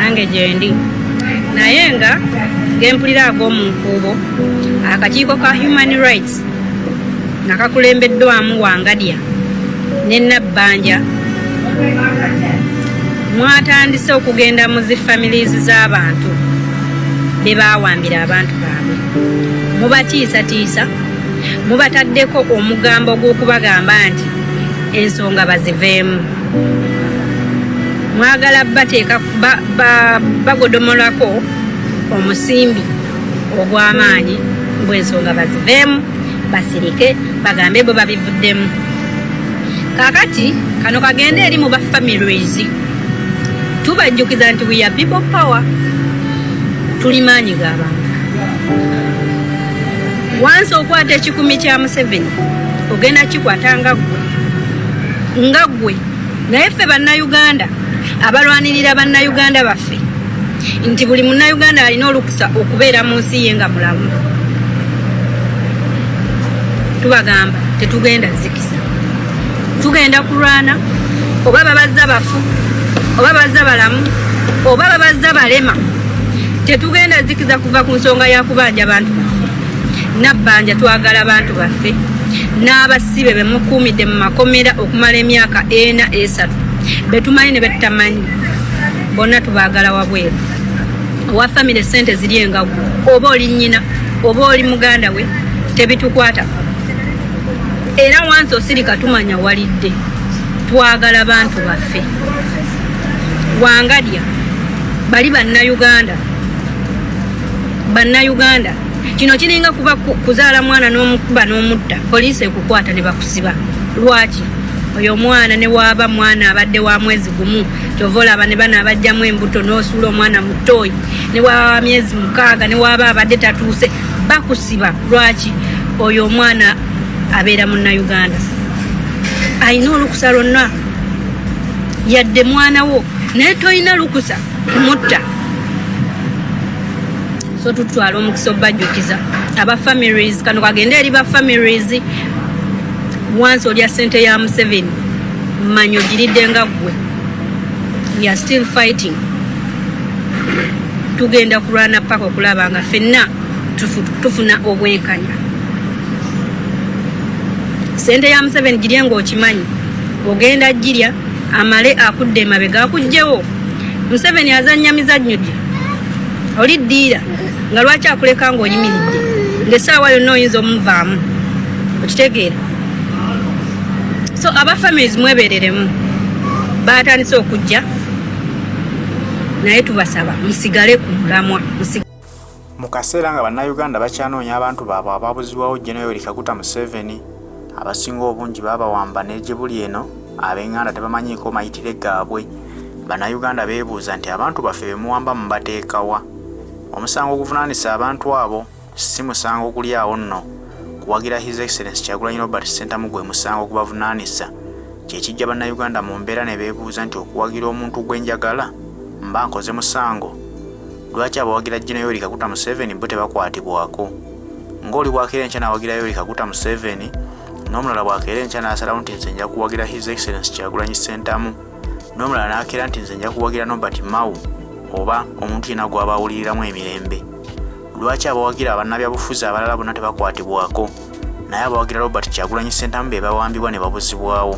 Nange gyendi, naye nga gempulira ag'omu nkuubo. Akakiiko ka Human Rights nga kakulembeddwamu Wangadya ne Nabbanja mwatandise okugenda mu zi families z'abantu be baawambira abantu baabwe. Mubatiisatiisa, mubataddeko omugambo gw'okubagamba nti ensonga baziveemu. Mwagala bateeka bagodomolako omusimbi ogw'amaanyi bw'ensonga baziveemu, basirike, bagambe bwe babivuddemu. Kakati kano kagende eri mu ba families. Tubajjukiza nti we are people power, tuli maanyi g'abantu. Wansi okwata ekikumi kya Museveni, ogenda kikwata nga ggwe, nga ggwe. Naye ffe Bannayuganda abalwanirira Bannayuganda baffe nti buli Munnayuganda alina olukusa okubeera mu nsi ye nga mulamu, tubagamba tetugenda zikiza, tugenda kulwana. Oba babazza bafu, oba bazza balamu, oba babazza balema, tetugenda zikiza kuva ku nsonga ya kubanja bantu baffe. Nabbanja, twagala bantu baffe n'abasibe bemukuumidde mu makomera okumala emyaka ena, esatu, betumanyi ne betutamanyi, bonna tubaagala wabweru. Owa famire, sente ziri engaggu, oba oli nnyina oba oli muganda we, tebitukwatako. Era wansi osirika, tumanya walidde. Twagala bantu baffe. Wangadya, bali Bannayuganda, Bannayuganda. Kino kiringa kuba kuzaala mwana n'omukuba n'omutta, poliisi ekukwata ne bakusiba. Lwaki? Oyo omwana ne waaba mwana abadde wa mwezi gumu, kyova olaba ne bano abajjamu embuto n'osuula omwana mu ttooyi, ne waaba wa myezi 6, ne waaba abadde tatuuse, bakusiba. Lwaki? Oyo omwana abeera Munnayuganda, alina olukusa lwonna. Yadde mwana wo, naye tolina lukusa kumutta. So tutwala omukisa obajjukiza aba families. Kano kagende eri ba families. Once olya sente ya Museveni, manya ogiridde nga ggwe. We are still fighting. Tugenda kulwana paka okulaba nga ffenna tufuna obwenkanya. Sente ya Museveni girye ngaokimanyi ogenda girya, amale akudde emabega akugjewo. Museveni azanya mizannyo gye. Oli ddiira nga lwaki akuleka ng'oyimiridde, ng'essaawa yonna oyinza omuvaamu? Okitegeera? So aba families, mwebereremu. Batandise okujja, naye tubasaba musigale ku mulamwa. Mu kaseera nga Bannayuganda bakyanoonya abantu baabwe ababuzibwawo General Yoweri Kaguta Museveni, abasinga obungi baabawamba ne gye buli eno ab'enganda tebamanyiiko mayitire gaabwe. Bannayuganda beebuuza nti abantu baffe be muwamba mubateeka wa? Omusango oguvunaanisa abantu abo si musango guli awo nno. Kuwagira His Excellency Kyagulanyi Robert Ssentamu gwe musango ogubavunaanisa. Kye kijja Bannayuganda mu mbeera ne beebuuza nti okuwagira omuntu gwe njagala mba nkoze musango? Lwaki abawagira General Yoweri Kaguta Museveni bo tebakwatibwako? Ng'oli bw'akeera enkya n'awagira Yoweri Kaguta Museveni, n'omulala bw'akeera enkya n'asalawo nti nze nja kuwagira His Excellency Kyagulanyi Ssentamu, n'omulala n'akeera nti nze nja kuwagira Norbert Mao oba omuntu yenna gw'aba awuliriramu emirembe. Lwaki abawagira bannabyabufuzi abalala bonna tebakwatibwako, naye abawagira Robert Kyagulanyi Ssentamu be bawambibwa ne babuzibwawo?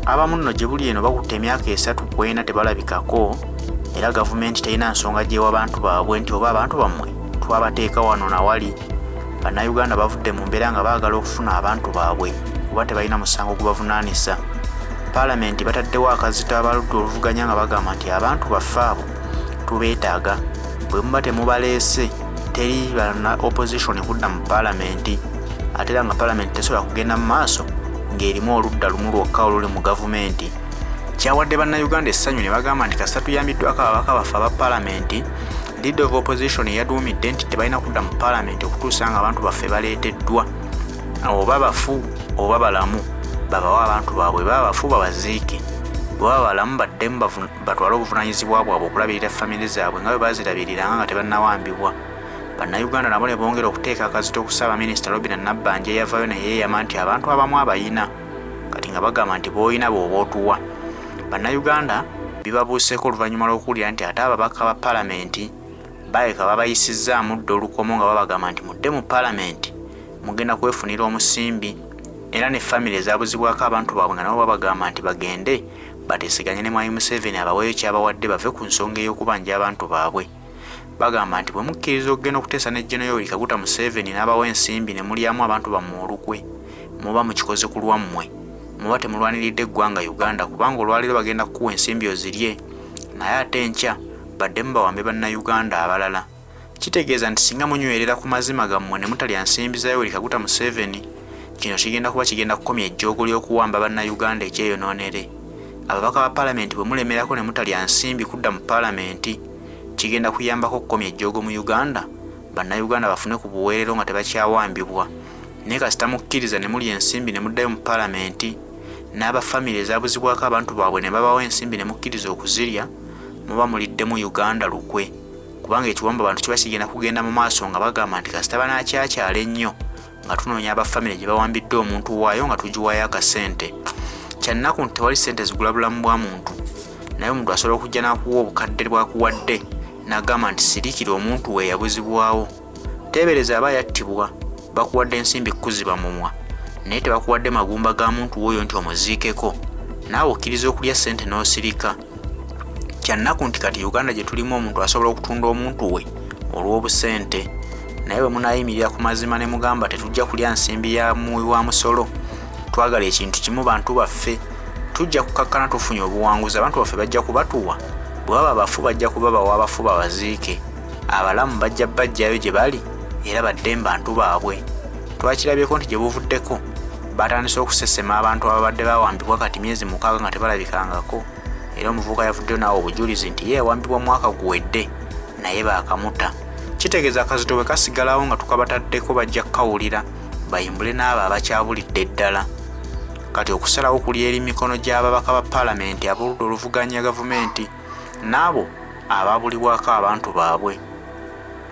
Abamu nno gye buli eno bakutte emyaka esatu ku ena tebalabikako, era gavumenti terina nsonga gy'ewa bantu baabwe nti oba abantu bammwe twabateeka wano na wali. Bannayuganda bavudde mu mbeera nga baagala okufuna abantu baabwe kuba tebalina musango gubavunaanisa. Paalamenti bataddewo akazito abaludda oluvuganya nga bagamba nti abantu baffe abo tubeetaaga, bwe muba temubaleese teri bana opposition kudda mu paalamenti. Ate era nga paalamenti tesobola kugenda mu maaso ng'erimu oludda lumu lwokka oluli mu gavumenti. Kyawadde Bannayuganda essanyu ne bagamba nti kasita tuyambiddwako ababaka baffe aba paalamenti, leader of opposition yaduumidde nti tebalina kudda mu paalamenti okutuusa nga abantu baffe baleeteddwa, oba bafu oba balamu, babawe abantu baabwe. Baba bafu babaziike, bwe baba balamu baddemu batwale obuvunaanyizibwa bwabwe okulabirira famire zaabwe nga bwe baazirabiriranga nga tebannawambibwa. Bannayuganda nabo ne bongera okuteeka akazito ku Ssaabaminisita Robinah Nabbanja eyavaayo ne yeeyama nti abantu abamu abayina, kati nga bagamba nti b'oyina b'oba otuwa. Bannayuganda Bibabuuseeko oluvannyuma lw'okuwulira nti ate ababaka ba palamenti baleka babayisizzaamu dda olukomo nga babagamba nti mudde mu palamenti mugenda kwefunira omusimbi, era ne famire ezaabuzibwako abantu baabwe nga nabo babagamba nti bagende bateeseganye ne Mwami Museveni abaweeyo ky'abawadde bave ku nsonga ey'okubanja abantu baabwe. Bagamba nti bwe mukkiriza okugenda okuteesa ne Gen. Yoweri Kaguta Museveni n'abawa ensimbi ne mulyamu abantu bammwe olukwe, muba mukikoze ku lwammwe. Muba temulwaniridde ggwanga Uganda kubanga olwaleero bagenda kukuwa ensimbi ozirye naye ate enkya baddemu bawambe Bannayuganda abalala. Kitegeeza nti singa munywerera ku mazima gammwe ne mutalya nsimbi za Yoweri Kaguta Museveni, kino kigenda kuba kigenda kukomya ejjoogo ly'okuwamba Bannayuganda ekyeyonoonere. Ababaka ba Palamenti bwe mulemerako ne mutalya nsimbi kudda mu Palamenti, kigenda kuyambako okukomya ejjoogo mu Uganda, Bannayuganda bafune ku buweerero nga tebakyawambibwa. Naye kasita mukkiriza ne mulya ensimbi ne muddayo mu Palamenti, n'aba famire ezaabuzibwako abantu baabwe ne babawa ensimbi ne mukkiriza okuzirya, muba muliddemu Uganda lukwe. Kubanga ekiwamba bantu kiba kigenda kugenda mu maaso nga bagamba nti kasita banakyakyala ennyo nga tunoonya aba famire gye bawambidde omuntu waayo nga tugiwaayo akasente. Kyannaku nti tewali ssente zigula bulamu bwa muntu, naye omuntu asobola okujja n'akuwa obukadde bw'akuwadde n'agamba nti sirikira omuntu we yabuzibwawo. Teebereza aba yattibwa, bakuwadde ensimbi kukuziba mumwa naye tebakuwadde magumba ga muntu w'oyo nti omuziikeko, naawe okkiriza okulya ssente n'osirika. Kyannaku nti kati Uganda gye tulimu omuntu asobola okutunda omuntu we olw'obusente, naye bwe munaayimirira ku mazima ne mugamba tetujja kulya nsimbi ya muwi wa musolo, twagala ekintu kimu bantu baffe, tujja kukakkana tufunye obuwanguzi, abantu baffe bajja kubatuwa, bwe baba bafu bajja kubabawa abafu babaziike, abalamu bajja baggyayo gye bali era badde mu bantu baabwe. Twakirabyeko nti gye buvuddeko batandise okusesema abantu ababadde bawambibwa kati myezi 6 nga tebalabikangako, era omuvubuka yavuddeyo n'awa obujulizi nti ye yawambibwa mwaka guwedde naye baakamuta. Kitegeeza akazito bwe kasigalawo nga tukabataddeko bajja kukawulira bayimbule n'abo abakyabulidde ddala. Kati okusalawo kuli eri mikono gy'ababaka ba palamenti ab'oludda oluvuganya gavumenti n'abo ababulibwako abantu baabwe.